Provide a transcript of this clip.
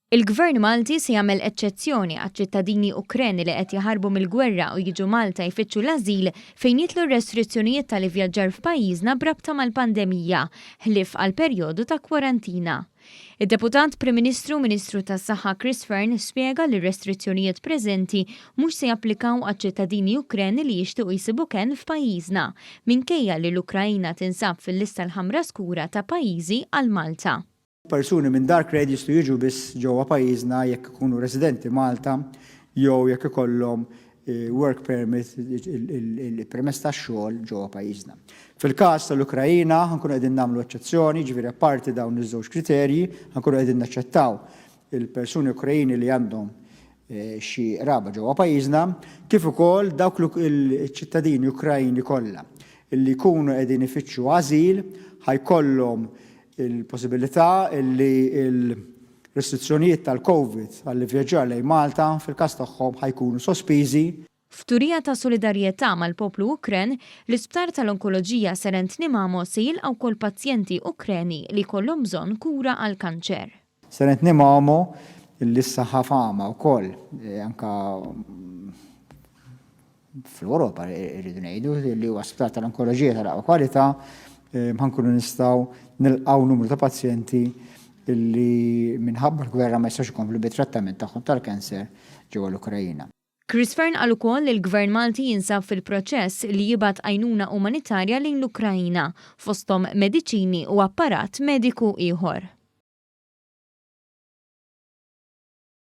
Il-Gvern Malti se jagħmel eċċezzjoni għaċ-ċittadini Ukreni li qed jaħarbu mill-gwerra u jiġu Malta jfittxu l-ażil fejn jidħlu r-restrizzjonijiet tal-ivvjaġġar f'pajjiżna b'rabta mal-pandemija, ħlief għal perjodu ta' kwarantina. Id-Deputat Prim Ministru u Ministru tas-Saħħa Chris Fearne spjega li r-restrizzjonijiet preżenti mhux se japplikaw għaċ-ċittadini Ukreni li jixtiequ jsibu kenn f'pajjiżna, minkejja li l-Ukraina tinsab fil-lista l-ħamra skura ta' pajjiżi għal Malta. Persuni minn Dark Red jistgħu jiġu biss ġewwa pajjiżna jekk ikunu residenti Malta jew jekk ikollhom work permit, il-permess tax-xogħol ġewwa pajjiżna. Fil-każ tal-Ukraina ħa nkunu qegħdin nagħmlu eċċezzjoni, jiġifieri apparti dawn iż-żewġ kriterji, ħa nkunu qegħdin naċċettaw il-persuni Ukraini li għandhom xi qraba ġewwa pajjiżna, kif ukoll dawk il-ċittadini Ukraini kollha li jkunu qegħdin ifittxu ażil ħa jkollhom il-possibilità li l-restrizzjonijiet tal-Covid għall-ivvjaġġar lejn Malta fil-każ tagħhom ħa jkunu sospiżi. F'turija ta' solidarjetà mal-poplu Ukren, l-Isptar tal-Onkoloġija Sir Anthony Mamo se jilqa' wkoll pazjenti Ukreni li jkollhom bżonn kura għall-kanċer. Sir Anthony Mamo li issa ħa fama wkoll anke fl-Ewropa rridu ngħidu li huwa sptar tal-onkoloġija tal-aqwa kwalità, ħa nkunu nistgħu nilqgħu numru ta' pazjenti li minħabba l-gwerra ma jistgħux ikomplu bit-trattament tagħhom tal-kanser ġewwa l-Ukrajina. Chris Fearne qal ukoll li l-Gvern Malti jinsab fil-proċess li jibgħat għajnuna umanitarja lejn l-Ukrajina, fosthom mediċini u apparat mediku ieħor.